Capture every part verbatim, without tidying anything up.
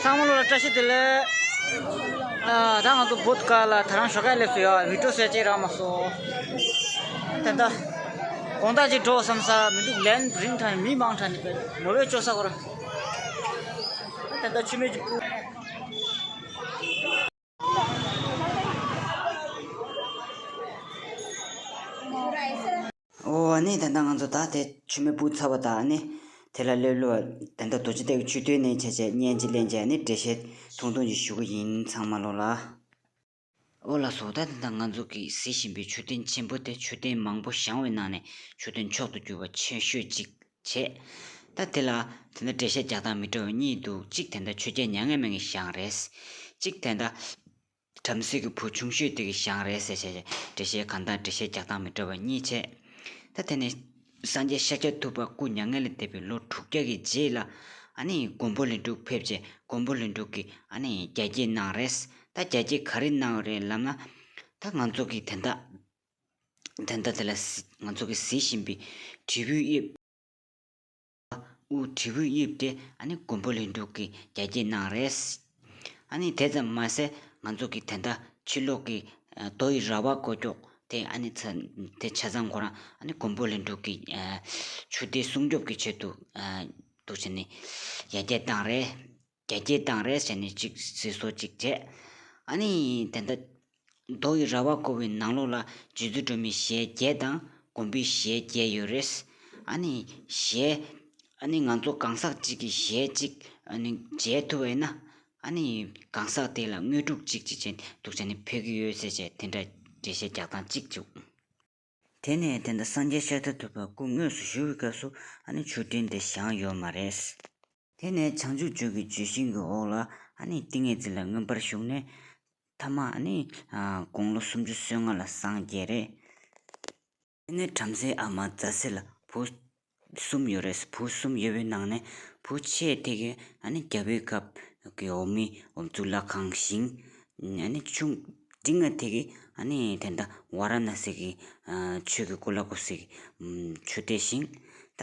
ཚང་མ་ལོ་ལ་བཀྲ་ཤིས་བདེ་ལེགས། ཨ། ད་ང་ཚོ་བོད་ཀ་ལ་ད་རང་ཞོགས་ཀ་སླེབས་སོང་ཡ། བི་ཌི་ཡོ་གསལ་ཅིག་རག་མ་སོང་། ད་ལྟ་དགོང་དག་ཅིག་འགྲོ་བསམ་ས་མི་འདུག་ལན་རིང་དྲགས་ནས་མི་མང་དྲགས་ནས་མོ་བས་སྐྱོ་ས་ཁོ་ར། ད་ལྟ་ཆུ་མིག་ཅིག་སྤུ། ཨོ། ཨ་ནི་ད་ལྟ་ང་ཚོ་ད་དེ་ཆུ་མིག་སྤུ་ཚར་བ་དང་། ཨ་ནི་དེ་ལ་སླེབས་ལོ། ད་ལྟ་རྡོ་རྗེ་གདན་གྱི་མཆོད་རྟེན་ནས་བྱས་བྱས་བརྙན་ཅིག་ལེན་བྱས། ཨ་ནི་འགྲེལ་བཤད་ཐུང་ཐུང་ཅིག་ཞུ་གི་ཡིན། ཚང་མ་ལོ་ལ། ཨོ་ལགས་སོ། ད་ད་ལྟ་ང་ཚོ་གིས་གཟིགས་བཞིན་པའི་མཆོད་རྟེན་ཆེན་པོ་དེ་མཆོད་རྟེན་མང་པོ་བཞེངས་པའི་ནང་ནས་མཆོད་རྟེན་མཆོག་ཏུ་གྱུར་པ་ཆེ་ཤོས་གཅིག་བྱས། ད་དེ་ལ་དེ་འདྲ་འགྲེལ་བཤད་རྒྱག་སྟངས་མི་འདྲ་བ་གཉིས་འདུག་གཅིག་དེ་འདྲ་ཆོས་རྒྱལ་མྱ་ངན་མེད་ཀྱིས་བཞེངས་རེད། གཅིག་དེ་འདྲ་བྲམ་ཟེ་གི་བུ་ཆུང་ཤོས་དེ་གིས་བཞེངས་རེད་ཟེར་བྱས། འགྲེལ་བཤད་གང་ལྟར་འགྲེལ་བཤད་རྒྱག་སྟངས་མི་འདྲ་བ་གཉིས་བྱས། ད་དེ་ནས་སངས་རྒྱས་ཤཱཀྱ་ཐུབ་པ་སྐུ་མྱ་ངན་ལས་འདས་པའི་ལོ་དྲུག་བརྒྱ་གི་རྗེས་ལ། ཨ་ནི་མགོན་པོ་ལས་འབྲུག་ཕེབས་བྱས། མགོན་པོ་ལས་འབྲུག་གིས་ཨ་ནི་རྒྱ་སྐྱེད་གནང་རེད། ད་རྒྱ་སྐྱེད་ག་རེ་གནང་རེད་ལབ་ན། ད་ང་ཚོ་གི་དེ་འདྲ་དེ་འདྲ་དེ་ལ་གཟིགས། ང་ཚོ་གི་གཟིགས་བཞིན་པའི་དྲིལ་བུའི་དབྱིབས། དབུ་དྲིལ་བུའི་དབྱིབས་དེ་ཨ་ནི་མགོན་པོ་ལས་འབྲུག་གིས་རྒྱ་སྐྱེད་གནང་རེད། ཨ་ནི་དེ་ཙམ་མ་ཟད་ང་ཚོ་གི་དེ་འདྲ་ཕྱི་ལོགས་ཀྱི་ཨ་རྡོ་ཡི་ར་བ་སྐོར་སྐྱོག་དེ། ཨ་ནི་ཚ་དེ་ཆ་ཚང་ཁོ་རང་ཨ་ནི་མགོན་པོ་ལས་འབྲུག་གི་ཨ་ཆུ་གཏེར་སྲུང་སྐྱོབ་ཀྱི་ཆེད་དུ་ཨ་འདུག་བྱས་ནས་ཡར་རྒྱས་བཏང་རེད། རྒྱ་སྐྱེད་བཏང་རེད་བྱས་ནས་གཅིག་གཟིགས་སོ་གཅིག་བྱས། ཨ་ནི་དེ་འདྲ་རྡོ་ཡི་ར་བ་བསྐོར་བའི་ནང་ལོགས་ལ་རྗེ་བཙུན་སྒྲོལ་མའི་ཞལ་བརྒྱད་དང་མགོན་པོའི་ཞལ་བརྒྱད་ཡོད་རེད། ཨ་ནི་ཞལ། ཨ་ནི་ང་ཚོ་གང་ཟག་གཅིག་གི་ཞལ་གཅིག་ཨ་ནི་མཇལ་ཐུབ་པ་ཡིན་ན། ཨ་ནི་གང་ཟག་དེ་ལ་དངོས་གྲུབ་གཅིག་གཅིག་ཅན་འདུག་བྱས་ནས་ཕེབས་ཀྱི་ཡོད་ཟེར་བྱས། དེ་འདྲ་འགྲེལ་བཤད་རྒྱག་སྟངས་གཅིག་བྱུང་། དེ་ནས་དེ་འདྲ་སངས་རྒྱས་ཤཱཀྱ་ཐུབ་པ་སྐུ་དངོས་སུ་བཞུགས་པའི་སྐབས་སུ་ཨ་ནི་མཆོད་རྟེན་དེ་བཞེངས་ཡོད་མ་རེད། དེ་ནས་བྱང་ཆུབ་མཆོག་གི་བརྗོད་བཞིན་གྱི་འོག་ལ་ཨ་ནི་ཏིང་ངེ་འཛིན་ལ་མངོན་པར་ཞུགས་ནས། ཐ་མ་ཨ་ནི་ཨ་དགུང་ལོ་སུམ་ཅུ་སོ་ལྔ་ལ་སངས་རྒྱས་རེད། དེ་ནས་བྲམ་ཟེའི་ཨ་མ་ཛ་སི་ལ་བུ་གསུམ་ཡོད་རེད། བུ་གསུམ་ཡོད་པའི་ནང་ནས་བུ་ཆེ་དེ་གིས་ཨ་ནི་རྒྱལ་པོའི་སྐབས་ཀྱི་འོག་མིན་འོག་གཙུག་ལག་ཁང་བཞེངས། ཨ་ནི་ཆུང་འབྲིང་བ་དེ་གིས་ཨ་ནི་དེ་འདྲ་ཝཱ་ར་ཎ་སི་གི་ཨ་ཆོས་ཀྱི་གོ་ལ་འགོད་སའི་ཆོས་སྡེ་བཞེངས། ད་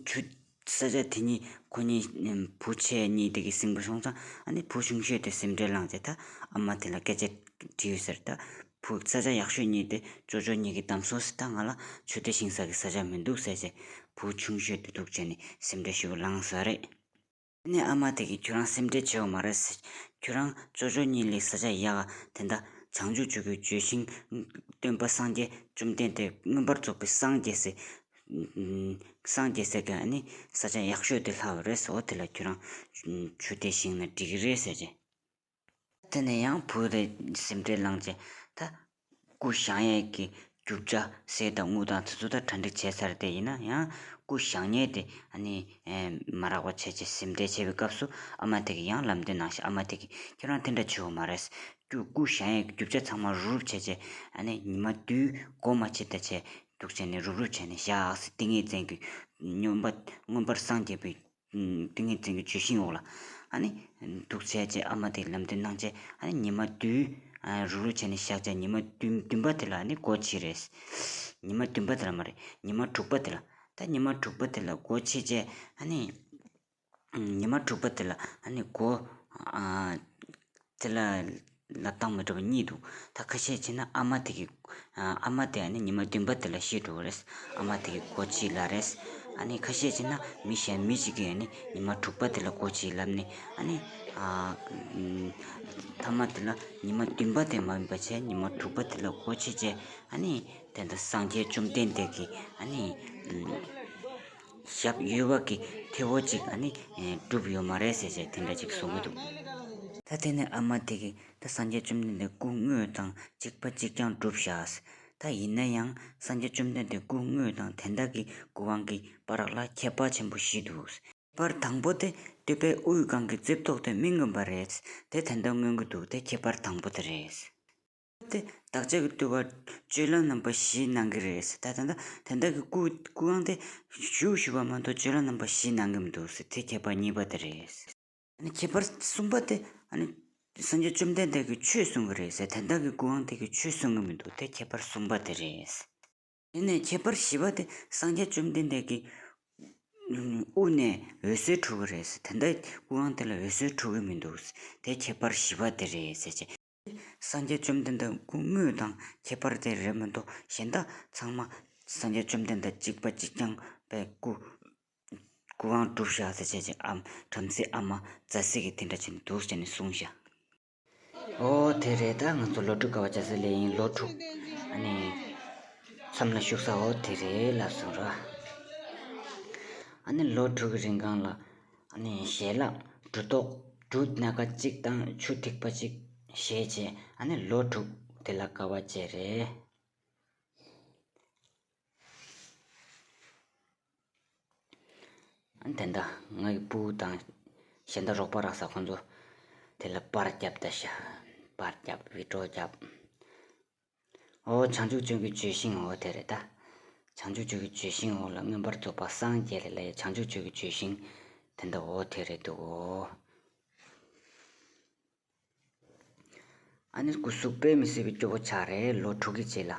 ཆུ་ས་ཆ་དེ་ཉིད་ཁོ་གཉིས་བུ་ཆེ་གཉིས་དེ་གིས་བཞེངས་པ་སོང་ཙང་། ཨ་ནི་བུ་ཆུང་ཤོས་དེ་སེམས་ཁྲལ་ལངས་བྱས། ད་ཨ་མ་དེ་ལ་སྐད་ཆ་དྲིས་ཡོད་ཟེར། ད་བུ་ས་ཆ་ཡག་ཤོས་གཉིས་དེ་ཅོ་ཅོ་གཉིས་ཀྱིས་བདམས་སོང་ཟེར། ད་ང་ལ་ཆུ་དེ་བཞེངས་ས་གི་ས་ཆ་མི་འདུག་ཟེར་བྱས། བུ་ཆུང་ཤོས་དེ་འདུག་བྱས་ནས་སེམས་ཁྲལ་ཞེ་པོ་ལངས་ས་རེད། ཨ་ནི་ཨ་མ་དེ་གིས་ཁྱོད་རང་སེམས་ཁྲལ་བྱེད་དགོས་མ་རེད་ཟེར། ཁྱོད་རང་ཅོ་ཅོ་གཉིས་ལས་ས་ཆ་ཡག་ག་དེ་འདྲ་བྱང་ཆུབ་མཆོག་གི་བརྗོད་བཞིན་སྟོན་པ་སངས་རྒྱས་བཅོམ་ལྡན་འདས་མངོན་པར་རྫོགས་པའི་སངས་རྒྱས་སའི་སངས་རྒྱས་ཟེར་གི་ཨ་ནི་ས་ཆ་ཡག་ཤོས་དེ་ལྷག་རེད་ཟེར། འོ་དེ་ལ་ཁྱོད་རང་ཆུ་དེ་བཞེངས་ན་འགྲིག་གི་རེད་ཟེར་བྱས། དེ་ནས་ཡང་བུ་དེ་སེམས་ཁྲལ་ལངས་བྱས། ད་སྐུ་བཞེངས་ཡས་ཀྱི་རྒྱུ་ཆ་ཟས་དང་དངུལ་དང་དེ་ཚོ་ད་གྲ་སྒྲིག་བྱས་ཚར་ཏེ། ཡིན་ན་ཡང་སྐུ་བཞེངས་ཡས་དེ་ཨ་ནི་མ་རག་པ་བྱས་བྱས་སེམས་ཁྲལ་བྱས་པའི་སྐབས་སུ་ཨ་མ་དེ་གིས་ཡང་ལམ་སྟོན་གནང་ཞིང་། ཨ་མ་དེ་གིས་ཁྱོད་རང་དེ་འདྲ་བྱེད་དགོས་མ་རེད། སྐུ་སྐུ་བཞེངས་ཡས་ཀྱི་རྒྱུ་ཆ་ཚང་མ་རུབ་རུབ་བྱས་བྱས། ཨ་ནི་ཉི་མ་བདུན་སྒོ་མ་ཕྱེ་ལྟ་བྱས་འདུག་བྱས་ནས་རུབ་རུབ་བྱས་ནས་བཞག་ཟེར། ཏིང་ངེ་འཛིན་གྱི་མངོན་པ་མངོན་པར་སངས་རྒྱས་པའི་ཏིང་ངེ་འཛིན་གྱི་བརྗོད་བཞིན་འོག་ལ་ཨ་ནི་འདུག་བྱས་བྱས། ཨ་མ་དེས་ལམ་སྟོན་གནང་བྱས། ཨ་ནི་ཉི་མ་བདུན་རུབ་རུབ་བྱས་ནས་བཞག་བྱས། ཉི་མ་བདུན་བདུན་པ་དེ་ལ་ཨ་ནི་སྒོ་ཕྱེ་རེད། ཉི་མ་བདུན་པ་དེ་ལ་མ་རེད། ཉི་མ་དྲུག་པ་དེ་ལ། ད་ཉི་མ་དྲུག་པ་དེ་ལ་སྒོ་ཕྱེ་བྱས། ཨ་ནི་ཉི་མ་དྲུག་པ་དེ་ལ་ཨ་ནི་སྒོ་དེ་ལ་ལབ་སྟངས་མི་འདྲ་བ་གཉིས་འདུག་ད་ཁ་ཤས་བྱས་ན་ཨ་མ་དེ་གིས་ཨ་མ་དེ་ཨ་ནི་ཉི་མ་བདུན་པ་དེ་ལ་བཤད་འགྲོ་གི་རེད། ཨ་མ་དེ་གིས་སྒོ་ཕྱེ་ལབ་རེད། ཨ་ནི་ཁ་ཤས་བྱས་ན་མི་གཞན་མི་གཅིག་གིས་ཨ་ནི་ཉི་མ་དྲུག་པ་དེ་ལ་སྒོ་ཕྱེ་ལབ་ནས། ཨ་ནི་ཨ་ཐ་མ་དེ་ལ་ཉི་མ་བདུན་པ་དེ་མ་ཡིན་པ་བྱས། ཉི་མ་དྲུག་པ་དེ་ལ་སྒོ་ཕྱེ་བྱས། ཨ་ནི་དེ་འདྲ་སངས་རྒྱས་བཅོམ་ལྡན་འདས་ཀྱི་ཨ་ནི་ཞབས་གཡས་པ་གི་མཐེ་བོ་གཅིག་ཨ་ནི་གྲུབ་ཡོད་མ་རེད་ཟེར་བྱས་དེ་འདྲ་ཅིག་གསུང་གི་འདུག་ད་དེ་ནས་ཨ་མ་དེ་གིས་ད་སངས་རྒྱས་བཅོམ་ལྡན་འདས་སྐུ་དངོས་དང་གཅིག་པ་གཅིག་རྐྱང་གྲུབ་བཞག་ད་ཡིན་ན་ཡང་སངས་རྒྱས་བཅོམ་ལྡན་འདས་སྐུ་དངོས་དང་དེ་འདྲ་གི་སྐུ་དབང་གི་བར་ལ་ཁྱད་པར་ཆེན་པོ་ཞིག་འདུག་ཁྱད་པར་དང་པོ་དེ་སྟོད་པའི་དབུས་གངས་ཀྱི་རྩིབས་ཏོག་དེ་མི་མངོན་པ་རེད། དེ་དེ་འདྲ་མངོན་གྱི་འདུག་དེ་ཁྱད་པར་དང་པོ་དེ་རེད། དེ་བདག་ཅག་གི་སྟོད་པར་སྤྱོད་ལམ་རྣམ་པ་བཞི་གནང་གི་རེད། ད་ད་ད་དེ་འདྲ་གི་སྐུ་སྐུ་དབང་དེ་བཞུགས་བཞུགས་པ་མ་གཏོགས་སྤྱོད་ལམ་རྣམ་པ་བཞི་གནང་གི་མི་འདུག་ཟེར། དེ་ཁྱད་པར་གཉིས་པ་དེ་རེད། ཨ་ནི་ཁྱད་པར་གསུམ་པ་དེ་ཨ་ནི་སངས་རྒྱས་བཅོམ་ལྡན་འདས་ཀྱིས་ཆོས་གསུང་གི་རེད་ཟེར། དེ་འདྲ་གི་སྐུ་དབང་དེ་གིས་ཆོས་གསུང་གི་མི་འདུག་དེ་ཁྱད་པར་གསུམ་པ་དེ་རེད། དེ་ནས་ཁྱད་པར་བཞི་པ་དེ་སངས་རྒྱས་བཅོམ་ལྡན་འདས་ཀྱིས་ དབུ་ནས་འོད་ཟེར་འཕྲོ་གི་རེད་ཟེར། དེ་འདྲ་སྐུ་ཁང་དེ་ལ་འོད་ཟེར་འཕྲོ་གི་མི་འདུག་ཟེར། དེ་ཁྱད་པར་བཞི་པ་དེ་རེད་ཟེར་བྱས། སངས་རྒྱས་བཅོམ་ལྡན་འདས་སྐུ་དངོས་དང་ཁྱད་པར་དེ་རེད་མ་གཏོགས། གཞན་དག་ཚང་མ་སངས་རྒྱས་བཅོམ་ལྡན་འདས་གཅིག་པ་གཅིག་རྐྱང་པའི་སྐུ། སྐུ་ཁང་གྲུབ་བཞག་ཟེར་བྱས་བྱས། ཨམ་བྲམ་ཟེ་ཨ་མ་ཛ་སི་གིས་དེ་འདྲ་བྱས་ནས་འདུག་བྱས་ནས་གསུངས་བཞག། ཨོ་དེ་རེད། ད་ང་ཚོ་ལོ་དྲུག་དཀའ་བ་སྤྱད་སའི་ལས་ཡིན། ལོ་དྲུག་ཨ་ནི་མཚམས་ལ་བཞུགས་ས། ཨོ་དེ་རེད་ལབ་སོང་ར། ཨ་ནི་ལོ་དྲུག་གི་རིང་གང་ལ་ཨ་ནི་ཞལ་ལག་འབྲུ་ཏོག་འབྲུ་སྣ་ཁ་གཅིག་དང་ཆུ་ཐིགས་པ་གཅིག་བཞེས་བྱས། ཨ་ནི་ལོ་དྲུག་དེ་ལ་དཀའ་བ་སྤྱད་རེད། ཨ་ནི་དེ་འདྲ་ངའི་སྤུ་གུ་དང་གཞན་དག་རོགས་པ་རག་ས་ཁོང་ཚོ་དེ་ལ་པར་རྒྱབ་ད་ཤ། པར་རྒྱབ། བི་ཌིའོ་རྒྱབ། ཨོ་བྱང་ཆུབ་ལྗོངས་ཀྱི་ལྗོན་ཤིང་འོ་དེ་རེད་ད། བྱང་ཆུབ་ལྗོངས་ཀྱི་ལྗོན་ཤིང་འོ་ལ་མངོན་པར་རྫོགས་པ་སངས་རྒྱས་ལ་ལ་ཡ་བྱང་ཆུབ་ལྗོངས་ཀྱི་ལྗོན་ཤིང་དེ་འདྲ་འོ་དེ་རེད་འདུག་ཨོ། ཨ་ནི་སྐུ་གཟུགས་དཔེ་མི་སྲིད་པའི་སྐྱོ་བོ་ཆགས་རེད། ལོ་དྲུག་གི་རྗེས་ལ།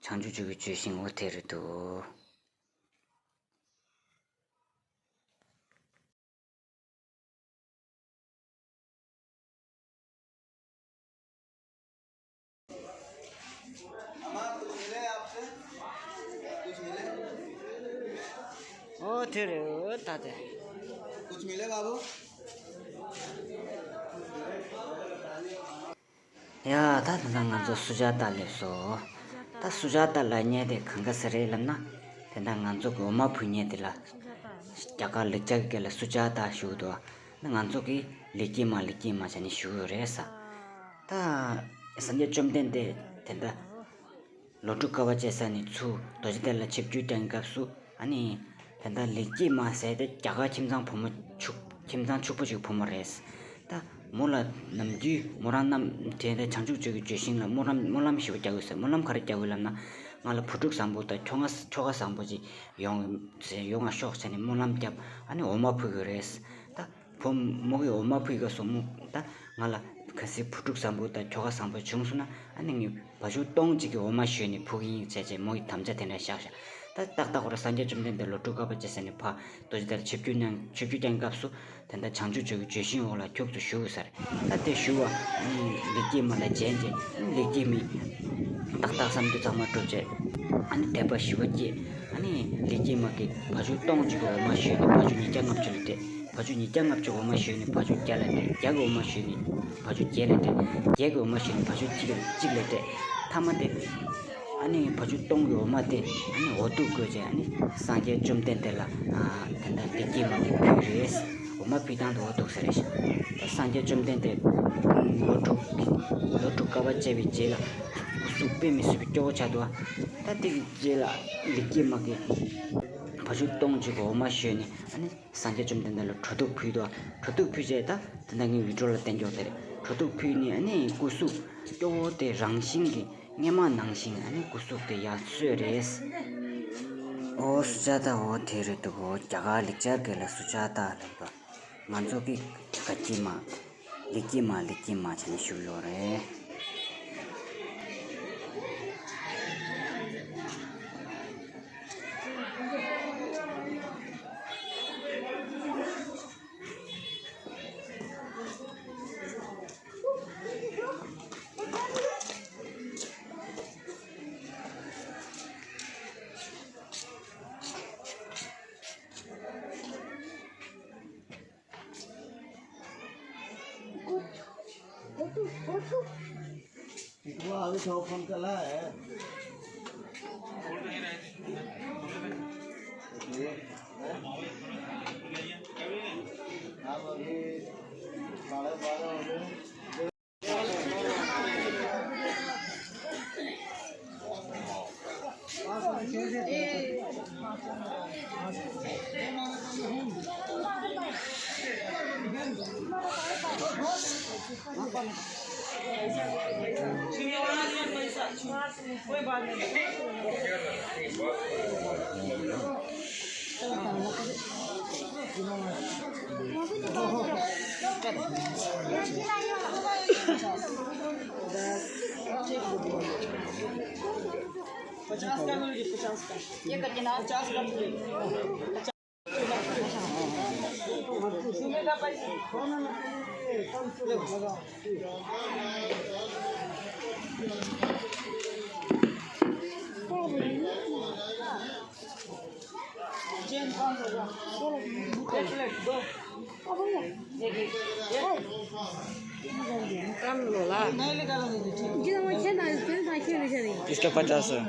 བྱང་ཆུབ་ལྗོངས་ཀྱི་ལྗོན་ཤིང་འོ་དེ་རེད་འདུག་ཨོ་དེ་རེད་ད་དེ། कुछ मिले बाबू? ཡ་ད་ད་ད་ང་ཚོ་སུ་ཇཱ་ཏཱ་སླེབས་སོང་། ད་སུ་ཇཱ་ཏཱ་ལབ་མཁན་དེ་གང་ག་ཟེ་རེད་ལབ་ན། དེ་འདྲ་ང་ཚོ་གི་འོ་མ་ཕུལ་མཁན་དེ་ལ་རྒྱ་གར་ལེགས་སྦྱར་གྱི་སྐད་ལ་སུ་ཇཱ་ཏཱ་ཞུ་གི་འདུག་བ། ང་ཚོ་གིས་ལེགས་སྐྱེས་མ་ལེགས་སྐྱེས་མ་བྱས་ནས་ཞུ་གི་ཡོད་རེད་ས། ད་སངས་རྒྱས་བཅོམ་ལྡན་འདས་དེ་འདྲ་ལོ་དྲུག་དཀའ་བ་སྤྱད་ས་ནས་ཚུར་རྡོ་རྗེ་གདན་ལ་ཆིབས་བསྒྱུར་བསྐྱངས་སྐབས་སུ། ཨ་ནི་དེ་འདྲ་ལེགས་སྐྱེས་མ་ཟེར་ཏེ་རྒྱ་གར་ཁྱིམ་ཚང་བུ་མོ་ཕྱུག་ཁྱིམ་ཚང་ཕྱུག་པོ་ཞིག་བུ་མོ་རེད། ད་མོ་ལ་ནམ་རྒྱུན་མོ་རང་རྣམས་དེ་འདྲ་བྱང་ཆུབ་ལྗོངས་ཀྱི་ལྗོན་ཤིང་ལ་སྨོན་ལམ་སྨོན་ལམ་ཞེ་པོ་རྒྱག་གི་ཡོད་ཟེར། སྨོན་ལམ་ག་རེ་རྒྱག་གི་ཡོད་ལབ་ན། ང་ལ་བུ་ཕྲུག་བཟང་པོ་དང་ཁྱོ་ག་ཁྱོ་ག་བཟང་པོ་ཅིག་ཡོང་ཡོང་བ་ཤོག་ཟེར་ནས་སྨོན་ལམ་བརྒྱབ། ཨ་ནི་འོ་མ་ཕུལ་གི་རེད། ད་བུ་མོ་གིས་འོ་མ་ཕུལ་ག་སོང་མོ། ད་ང་ལ་གལ་སྲིད་བུ་ཕྲུག་བཟང་པོ་དང་ཁྱོ་ག་བཟང་པོ་བྱུང་སོང་ན། ཨ་ནི་ངས་བ་ཕྱུགས་སྟོང་གཅིག་གི་འོ་མ་བཞོས་ནས་ཕུལ་གི་ཡིན་ཟེར་བྱས་མོ་ཡི་དམ་བཅའ་དེ་འདྲ་བཞག་བཞག། ད་ཏག་ཏག་ཁོ་རང་སངས་རྒྱས་བཅོམ་ལྡན་འདས་ལོ་དྲུག་དཀའ་བ་སྤྱད་ས་ནས་ཕར་རྡོ་རྗེ་གདན་ལ་ཆིབས་བསྒྱུར་གནང་ཆིབས་བསྒྱུར་བསྐྱངས་སྐབས་སུ། དེ་འདྲ་བྱང་ཆུབ་ལྗོངས་ཀྱི་ལྗོན་ཤིང་འོག་ལ་ཁྱུག་ཙམ་བཞུགས་ས་རེད། ད་དེ་བཞུགས་པ་ཨ་ནི་ལེགས་སྐྱེས་མ་ལ་མཇལ་རྗེས། ཨ་ནི་ལེགས་སྐྱེས་མས་ཏག་ཏག་བསམ་དོན་ཚང་མ་གྲུབ་རྗེས། ཨ་ནི་དད་པ་ཞི་བ་སྐྱེས། ཨ་ནི་ལེགས་སྐྱེས་མ་གིས་བ་ཕྱུགས་སྟོང་གཅིག་གི་འོ་མ་བཞོས་ནས་བ་ཕྱུགས་ཉིས་བརྒྱ་ལྔ་བཅུ་ལ་སྤྲད། བ་ཕྱུགས་ཉིས་བརྒྱ་ལྔ་བཅུ་འོ་མ་བཞོས་ནས་བ་ཕྱུགས་བརྒྱ་ལ་སྤྲད། བརྒྱ་གི་འོ་མ་བཞོས་ནས་བ་ཕྱུགས་བརྒྱད་ལ་སྤྲད། བརྒྱད་ཀྱི་འོ་མ་བཞོས་ནས་བ་ཕྱུགས་གཅིག་གཅིག་ལ་སྤྲད། མཐའ་མ་དེ་ཨ་ནི་བ་ཕྱུགས་སྟོང་གི་འོ་མ་དེ་ཨ་ནི་འོ་ཐུག་བསྐོལ་བྱས། ཨ་ནི་སངས་རྒྱས་བཅོམ་ལྡན་འདས་ལ་ཨ་དེ་འདྲ་ལེགས་སྐྱེས་མ་གིས་ཕུལ་རེད། འོ་མ་ཕུལ་སྟངས་དེ་འོ་ཐུག་ས་རེད། ད་སངས་རྒྱས་བཅོམ་ལྡན་འདས་ལོ་དྲུག་ལོ་དྲུག་དཀའ་བ་སྤྱད་པའི་རྗེས་ལ་སྐུ་གཟུགས་དཔེ་མི་སྲིད་པའི་སྐྱོ་བོ་ཆགས་འདུག་བ། ད་དེ་གི་རྗེས་ལ་ལེགས་སྐྱེས་མ་གིས་བ་ཕྱུགས་སྟོང་གཅིག་གི་འོ་མ་བཞོས་ནས་ཨ་ནི་སངས་རྒྱས་བཅོམ་ལྡན་འདས་ལ་གྲོ་ཐུག་ཕུལ་འདུག་གྲོ་ཐུག་ཕུལ་རྗེས་ད་དེ་འདྲ་ངའི་བི་ཌིའོ་ལ་བསྟན་འཇོག་དེ་རེད། གྲོ་ཐུག་ཕུལ་ནས་ཨ་ནི་སྐུ་གཟུགས་སྐྱོ་བོ་དེ་རང་བཞིན་གྱིས་སྔོན་མ་ནང་བཞིན་ཨ་ནི་སྐུ་གཟུགས་དེ་ཡག་སོས་རེད། ཨོ་སུ་ཇཱ་ཏཱ་འོ་དེ་རེད་འདུག་གོ། རྒྱ་གར་ལེགས་སྦྱར་སྐད་ལ་སུ་ཇཱ་ཏཱ་ལབ་པ། ང་ཚོ་གི་དགའ་སྐྱེས་མ། ལེགས་སྐྱེས་མ་ལེགས་སྐྱེས་མ་བྱས་ནས་བཞུགས་ཡོད་རེད། इतना आगे से फोन कर रहा है। आप अभी साढ़े बारह बजे कोई बात नहीं। पचास का लो जी, पचास का। ये कर देना। पचास का। इसका पचास है।